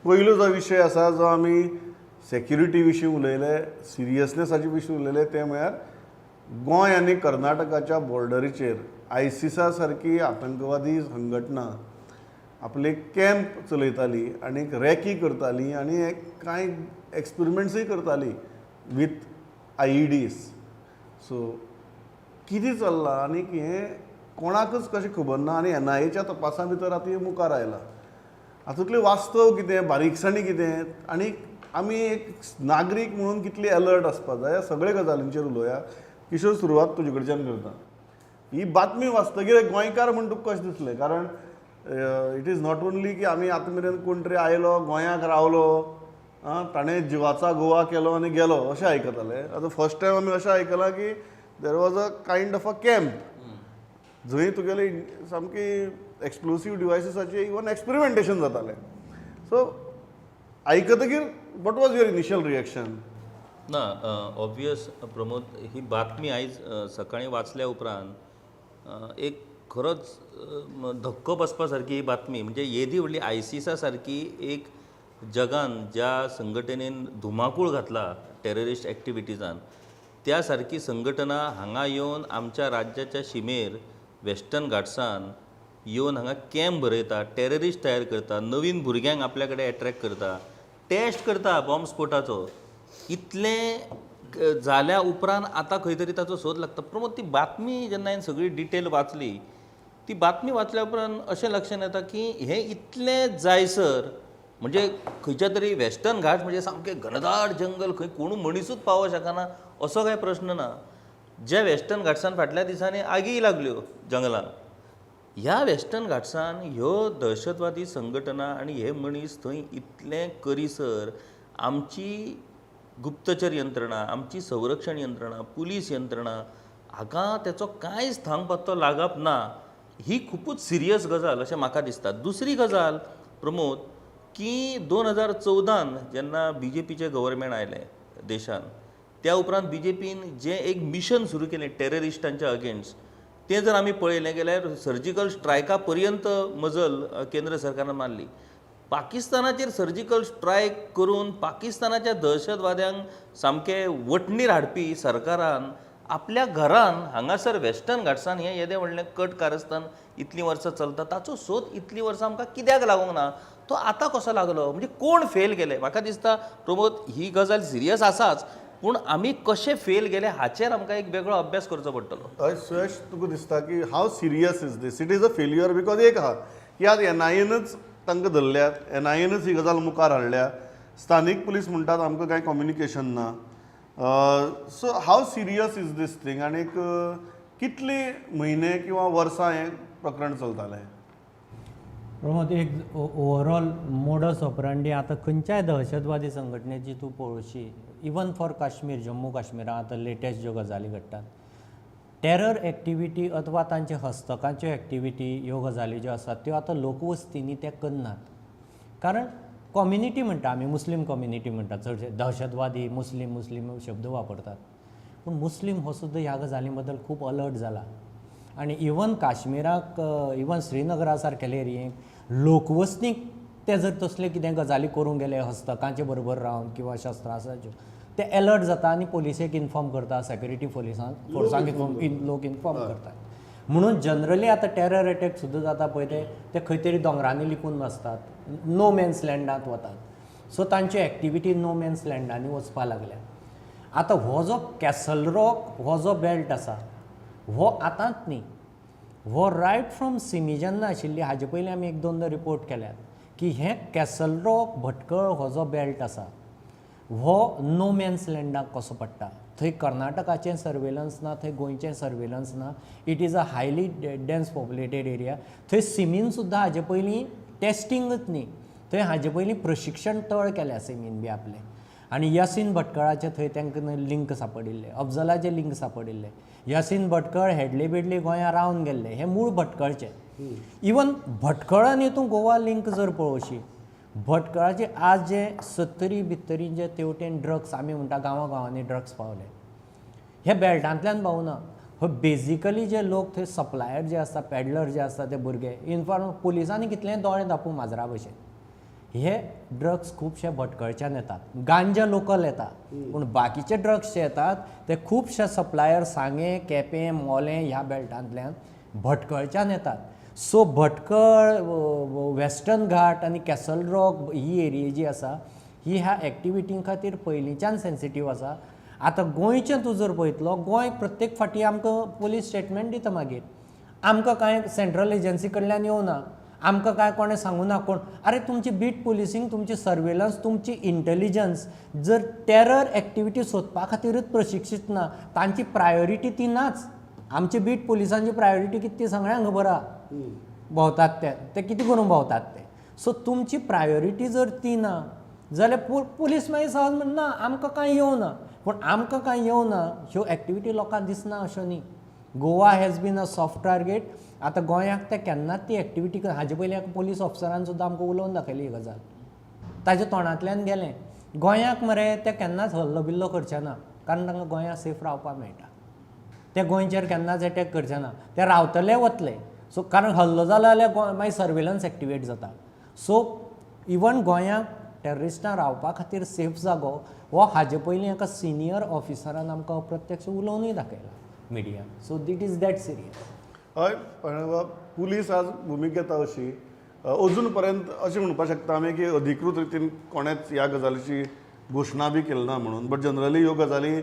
पयलो जो विशय आसा, जो आमी सेक्युरिटी विशीं उलयले, सिरियसनेसाचे विशीं उलयले, ते म्हळ्यार गोंय आनी कर्नाटकाच्या बॉर्डरीचेर आयसिसा सारकी आतंकवादी संघटना आपले कॅम्प चलयताली आनी रॅकी करताली आनी एक कांय एक्सपेरिमेंट्सूय करताली विथ आयईडीस. सो कितें चल्लां आनी हें कोणाकच कशें खबर ना आनी एनआयएच्या तपासा भितर आतां हें मुखार आयलां. हातूंतलें वास्तव कितें, बारीकसाणी कितें आनी आमी एक नागरीक म्हणून कितली अलर्ट आसपाक जाय, ह्या सगळे गजालींचेर उलोवया. किशोर, सुरवात तुजे कडच्यान करता. ही बातमी वाचतकीर एक गोंयकार म्हूण तुका कशें दिसलें? कारण it is not only की आमी आतां मेरेन कोण तरी आयलो, गोंयाक रावलो, आं, ताणें जिवाचा गोवा केलो आनी गेलो अशें आयकताले. आतां फर्स्ट टायम आमी अशें आयकलां की there was a kind of a camp जंय तुगेले सामकी एक्सप्लोसीव डिवायसीसाचे इवन एक्सपेरिमेंटेशन जातालें. सो आयकतकीर what was your initial reaction? ना, ऑब्वियस प्रमोद, ही बातमी आयज सकाळी वाचल्या उपरांत एक खरोच धक्को बसपा सारकी ही बातमी. म्हणजे येदी व्हडली आयसिसा सारकी एक जगान ज्या संघटनेन धुमाकूळ घातला टेररिस्ट एक्टिविटीजान, त्या सारकी संघटना हांगा येवन आमच्या राज्याच्या शिमेर वेस्टर्न घाट्सान येवन हांगा कॅम्प भरयता, टेररिस्ट तयार करता, नवीन भुरग्यांक आपल्या कडेन एट्रॅक्ट करता, टेस्ट करता बॉम्ब स्फोटाचो. इतलें जाल्या उपरांत आतां खंय तरी ताचो सोद लागता. प्रमोद, ती बातमी जेन्ना हांवें सगळी डिटेल वाचली, ती बातमी वाचल्या उपरांत अशें लक्षांत येता की हें इतलें जायसर, म्हणजे खंयच्या तरी वेस्टर्न घाट म्हणजे सामकें घनदाट जंगल, खंय कोणू मनिसूच पावोंक शकना असो कांय प्रश्न ना. ज्या वेस्टर्न घाट्सान फाटल्या दिसांनी आगीय लागल्यो जंगलान, ह्या वेस्टर्न घाट्सान ह्यो दहशतवादी संघटना आनी हे मनीस थंय इतलें करीसर आमची गुप्तचर यंत्रणा, आमची संरक्षण यंत्रणा, पुलीस यंत्रणा हाका तेचो कांयच थांग पत्तो लागप ना, ही खुबूच सिरियस गजाल अशें म्हाका दिसता. दुसरी गजाल प्रमोद, की 2014न जेन्ना बीजेपीचें गव्हर्मेंट आयलें देशान, त्या उपरांत बीजेपीन जें एक मिशन सुरू केलें टेररिस्टांच्या अगेन्स्ट, तें जर आमी पळयलें जाल्यार सर्जिकल स्ट्रायका पर्यंत मजल केंद्र सरकारान मारली. पाकिस्तानाचेर सर्जिकल स्ट्रायक करून पाकिस्तानाच्या दहशतवाद्यांक सामके वटणीर हाडपी सरकारान आपल्या घरान हांगासर वेस्टर्न घाट्सान हें येदें व्हडलें कट कारस्थान इतलीं वर्सां चलता, ताचो सोद इतलीं वर्सां आमकां कित्याक लागूंक ना? तो आतां कसो लागलो? म्हणजे कोण फेल गेले? म्हाका दिसता प्रमोद, ही गजाल सिरियस आसाच, पूण आमी कशे फेल गेले हाचेर आमकां एक वेगळो अभ्यास करचो पडटलो. हय सुयश, तुका दिसता की how serious is this? It is a failure because एक आहा की आज एनआयएनच तांकां धरल्यात, एनआयएनच ही गजाल मुखार हाडल्या. स्थानीक पुलीस म्हणटात आमकां कांय कम्युनिकेशन ना. So how serious is this thing आनीक कितले म्हयने किंवा वर्सां हें प्रकरण चलतालें? प्रमोद, एक ओवरऑल मोडस ऑपरांडी आतां खंयच्याय दहशतवादी संघटनेची तूं पळोवशी, इवन फॉर काश्मीर, जम्मू काश्मीरान आतां लेटेस्ट ज्यो गजाली घडटात, टेरर एक्टिविटी अथवा तांचे हस्तकाच्यो एक्टिविटी, ह्यो गजाली ज्यो आसात त्यो आतां लोकवस्तींनी ते करनात. कारण कॉम्युनिटी म्हणटा आमी, मुस्लीम कम्युनिटी म्हणटा, चडशे दहशतवादी मुस्लीम मुस्लीम शब्द वापरतात, पूण मुस्लीम हो सुद्दां ह्या गजाली बद्दल खूब अलर्ट जाला. आनी इवन काश्मिराक, इवन श्रीनगरा सारकेले एरियेक लोकवस्तीक ते जर तसले कितें गजाली करूंक गेले हस्तकांचे बरोबर रावन किंवा शस्त्रास्त्राच्यो, ते अलर्ट जाता आनी पोलिसेक इन्फॉर्म करता, सेक्युरिटी फोर्सांक इन्फॉर्म, लोक इन्फॉर्म करतात. म्हणून जनरली आतां टेरर अटॅक सुद्दां जाता पळय, ते ते खंय तरी दोंगरांनी लिपून बसतात, नो मॅन्स लँडांत वतात. सो तांच्यो एक्टिविटी नो मॅन्स लँडांनी वचपा लागल्या. आतां हो जो कॅसल रॉक हो जो बेल्ट आसा, हो आतांच न्ही, हो रायट फ्रॉम सिमी जेन्ना आशिल्ली हाजे पयलीं आमी एक दोनदां रिपोर्ट केल्यात की हें कॅसल रॉक भटकळ हो जो बेल्ट आसा हो नो मॅन्स लँडाक कसो पडटा. थंय कर्नाटकाचें सर्वेलन्स ना, थंय गोंयचें सर्वेलन्स ना. It is a highly dense populated area. थंय सिमीन सुद्दां हाजे पयलीं टेस्टिंगच न्ही, थंय हाजे पयलीं प्रशिक्षण तळ केल्या सिमीन बी आपलें. आनी यासीन भटकळाचे थंय तांकां लिंक सापडिल्ले, अफजलाचे लिंक सापडिल्ले. यासीन भटकळ हेडले बेडले गोंयांत रावन गेल्ले, हे मूळ भटकळचे. इवन भटकळ आनी तूं गोवा लिंक जर पळोवशी, भटकळाचे आज जे सत्तरी बित्तरी जे तेवटेन ड्रग्स आमी म्हणटा, गांवा गांवांनी ड्रग्स पावले, हे बेल्टांतल्यान पावना. हो बेजिकली जे लोक थंय सप्लायर जे आसता, पेडलर जे आसता, ते भुरगे इनफॉर्म. पुलिसांनी कितलेय दोळे धापूं माजरा भशेन. हे ड्रग्स खुबशे भटकळच्यान येतात. गांजा लोकल येता, पूण बाकीचे ड्रग्स जे येतात ते खुबशे सप्लायर सांगें, केपें, मोलें ह्या बेल्टांतल्यान भटकळच्यान येतात. सो भटकळ, वेस्टर्न घाट आनी कॅसल रॉक ही एरिया जी आसा ही ह्या एक्टिविटीं खातीर पयलींच्यान सेन्सिटीव आसा. आतां गोंयचें तूं जर पळयतलो, गोंय प्रत्येक फावटी आमकां पोलीस स्टेटमेंट दिता, मागीर आमकां कांय सेंट्रल एजन्सी कडल्यान येवना, आमकां कांय कोणें सांगूं ना कोण. आरे, तुमची बीट पुलिसींग, तुमची सर्वेलन्स, तुमची इंटेलिजन्स जर टेरर एक्टिविटी सोदपा खातीरच प्रशिक्षीत ना, तांची प्रायोरिटी ती नाच. आमची बीट पुलिसांची प्रायोरिटी कितें ती सगळ्यांक खबर आहा, भोंवतात ते, ते कितें करून भोंवतात ते. सो तुमची प्रायोरिटी जर ती ना जाल्यार पुलीस मागीर सहज म्हणना आमकां कांय येवना. पूण आमकां कांय येवना ह्यो एक्टिविटी लोकांक दिसना अश्यो न्ही. Goa has been a soft target. आतां गोंयाक ते केन्नाच ती एक्टिविटी, हाजे पयलीं एका पोलीस ऑफिसरान सुद्दां आमकां उलोवन दाखयली ही गजाल, ताज्या तोंडांतल्यान गेलें. गोंयाक मरे ते केन्नाच हल्लो बिल्लो करचे ना, कारण तांकां गोंयांत सेफ रावपाक मेळटा. ते गोंयचेर केन्नाच एटॅक करचे ना, ते रावतले वतले. सो कारण हल्लो जालो जाल्यार गोंय मागीर सर्वेलन्स एक्टिवेट जाता. सो इवन गोंयांक टेररिस्टां रावपा खातीर सेफ जागो हो हाजे पयलीं एका सिनियर ऑफिसरान आमकां अप्रत्यक्ष उलोवनूय दाखयला मिडियान. So it is that serious. हय, पण पुलीस आज भुमिका घेता अशी, अजून पर्यंत अशें म्हणपाक शकता आमी की अधिकृत रितीन कोणेच ह्या गजालीची घोशणा बी केली ना म्हणून, बट जनरली ह्यो गजाली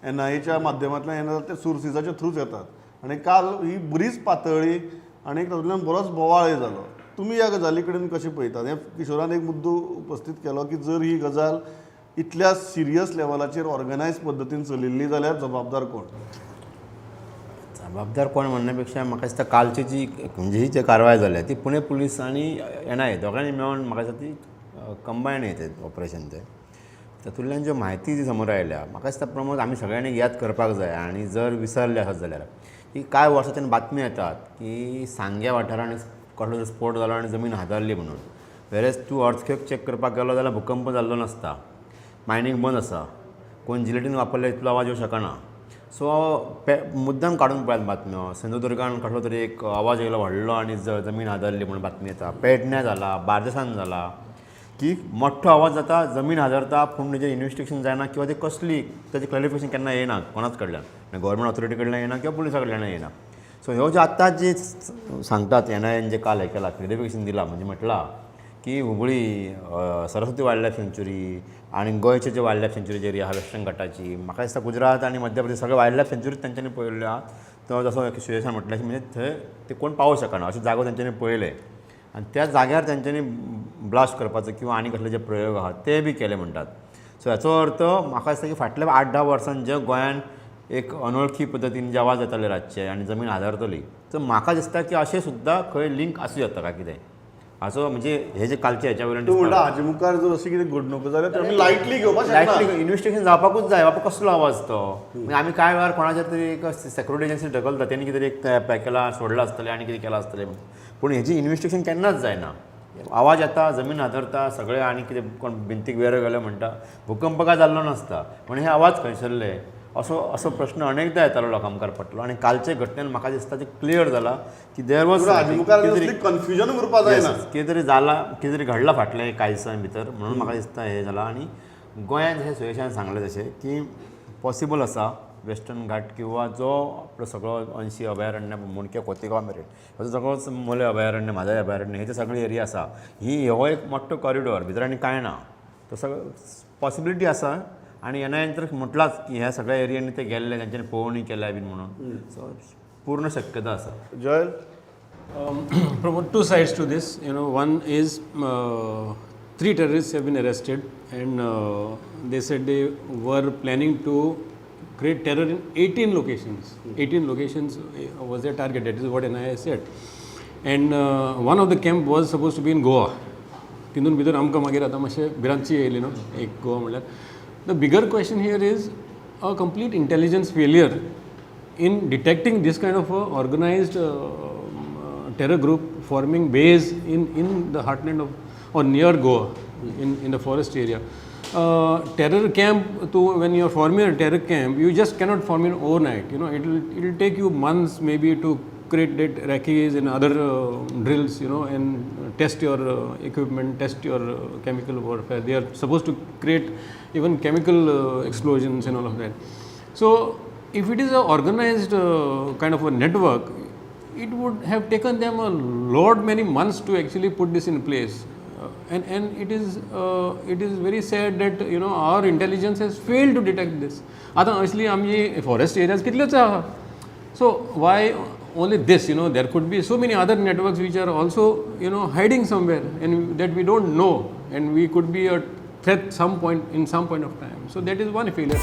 एनआयएच्या माध्यमांतल्यान येना, ते सोर्सिसाच्या थ्रूच येतात. आनी काल ही बरीच पातळ्ळी आनी तातूंतल्यान बरोच बोवाळय जालो. तुमी ह्या गजाली कडेन कशें पळयतात? हें किशोरान एक मुद्दो उपस्थीत केलो की जर ही गजाल इतल्या सिरियस लेवलाचेर ऑर्गनायज पद्दतीन चलिल्ली जाल्यार जबाबदार कोण? जबाबदार कोण म्हणण्यापेक्षा म्हाका दिसता कालची जी, म्हणजे ही जी कारवाय जाल्या ती पुणे पुलीस आनी एनआयए दोगांनी मेळून म्हाका दिसता ती कंबायन येते ऑपरेशन तें. तातूंतल्यान ज्यो म्हायती जी समोर आयल्या, म्हाका दिसता प्रमोद आमी सगळ्यांनी याद करपाक जाय, आनी जर विसरले आसत जाल्यार, की कांय वर्सांच्यान बातमी येतात की सांग्या वाठारांत कसलो तरी स्फोट जालो आनी जमीन हादरली म्हणून. वेरेज तूं अर्थक्वेक चॅक करपाक गेलो जाल्यार भुकंप जाल्लो नासता, मायनींग बंद आसा, कोण जिलेटीन वापरले इतलो आवाज येवं शकना. सो पे मुद्दम काडून पळयात बातम्यो, सिंधुदुर्गान कसलो तरी एक आवाज येयलो व्हडलो आनी जमीन हादरली म्हणून बातमी येता. पेडण्या जाला, बार्देसान जाला की मोठो आवाज जाता, जमीन हादरता, पूण तेजेर इन्वेस्टिगेशन जायना किंवा ते कसली ताजें क्लॅरिफिकेशन केन्ना येना कोणाच कडल्यान, गव्हर्मेंट ऑथॉरिटी कडल्यान येना किंवा पुलिसा कडल्यान येना. सो ह्यो ज्यो आत्तां जे सांगतात एनआयएन जे काल हें केलां, क्लॅरिफिकेशन दिलां, म्हणजे म्हटलां की हुबळी सरस्वती वायल्ड लायफ सँच्युरी आनी गोंयचे जे वायल्ड लायफ सँच्युरी जे आहा वेस्टर्न घाटाची, म्हाका दिसता गुजरात आनी मध्य प्रदेश सगळे वायल्ड लायफ सँच्युरीच तेंच्यांनी पळयल्ल्यो आहा. तो जसो सुयेशान म्हटलें, म्हणजे थंय ते कोण पावूंक शकना अशे जागो तेंच्यांनी पळयले आनी त्या जाग्यार तेंच्यांनी ब्लास्ट करपाचो किंवा आनी कसले जे प्रयोग आहा ते बी केले म्हणटात. सो हाचो अर्थ म्हाका दिसता की फाटल्या 8-10 वर्सांत जे गोंयान एक अनोळखी पद्दतीन जे आवाज येताले रातचे आनी जमीन हादरतली, सो म्हाका दिसता की अशें सुद्दां खंय लिंक आसूं येता काय कितें हाचो, म्हणजे हे जे कालचे हेच्या वयल्यान तूं म्हणटा हाजे मुखार जर अशी कितें घडणुको जाल्यार ते आमी लायटली घेवपाक शकना. लायटली इन्वेस्टिगेशन जावपाकूच जाय. बाबा कसलो आवाज तो, म्हणजे आमी कांय वेळार कोणाच्या तरी एक सेक्युरिटी एजन्सी ढकलता, तेणी कितें तरी एक केलां सोडलां आसतलें आनी कितें केलां आसतलें, पूण हेजी इन्वेस्टिगेशन केन्नाच जायना. आवाज येता, जमीन हादरता, सगळें आनी कितें कोण भिंतीक वेरो गेलो म्हणटा, भुकंप काय जाल्लो नासता, पूण हे आवाज खंयसरले असो असो प्रश्न अनेकदा येतालो लोकां मुखार पडटलो. आनी कालचे घटनेन म्हाका दिसता ते क्लियर जाला की there was हाजे मुखार कन्फ्युजन उरपा जायना, कितें तरी जालां, कितें तरी घडलां फाटल्या कांय दिसां भितर, म्हणून म्हाका दिसता हें जालां. आनी गोंयांत जशें सुयेशान सांगलें तशें की पॉसिबल आसा वेस्टर्न घाट किंवा जो आपलो सगळो अंशी अभयारण्य मुणके खोतिगांव मेरेन हो सगळोच मोलें अभयारण्य, म्हादय अभयारण्य, हे जे सगळी एरिया आसा ही हो एक मोठो कॉरिडोर, भितर आनी कांय ना, तो सगळो पॉसिबिलिटी आसा. आनी एनआयएन तर म्हटलांच की ह्या सगळ्या एरियांनी ते गेल्ले, तांच्यांनी पळोवणी केल्या बीन म्हणून, सो पूर्ण शक्यता आसा. Joel, Pramod, two sides to this. You know, one is 3 terrorists have been arrested, and they said they were planning to create terror in 18 locations. 18 locations was their target. That is what NIA said. And one of the camp was supposed to be in Goa. तितून भितर आमकां मागीर आतां मातशें भिरांतशी येयली न्हू एक गोवा म्हणल्यार. The bigger question here is a complete intelligence failure in detecting this kind of organized terror group forming base in the heartland of or near Goa in the forest area. Terror camp, to when you are forming a terror camp, you just cannot form it overnight. You know, it will take you months maybe to create that recce's and other drills, and test your equipment, test your chemical warfare. They are supposed to create even chemical explosions and all of that. So, if it is a organized kind of a network, it would have taken them a lot many months to actually put this in place. And it is very sad that our intelligence has failed to detect this. आतां असली आमची forest areas कितल्योच आहा. So why only this? There could be so many other networks which are also hiding somewhere and that we don't know, and we could be a threat some point in some point of time. So that is one failure.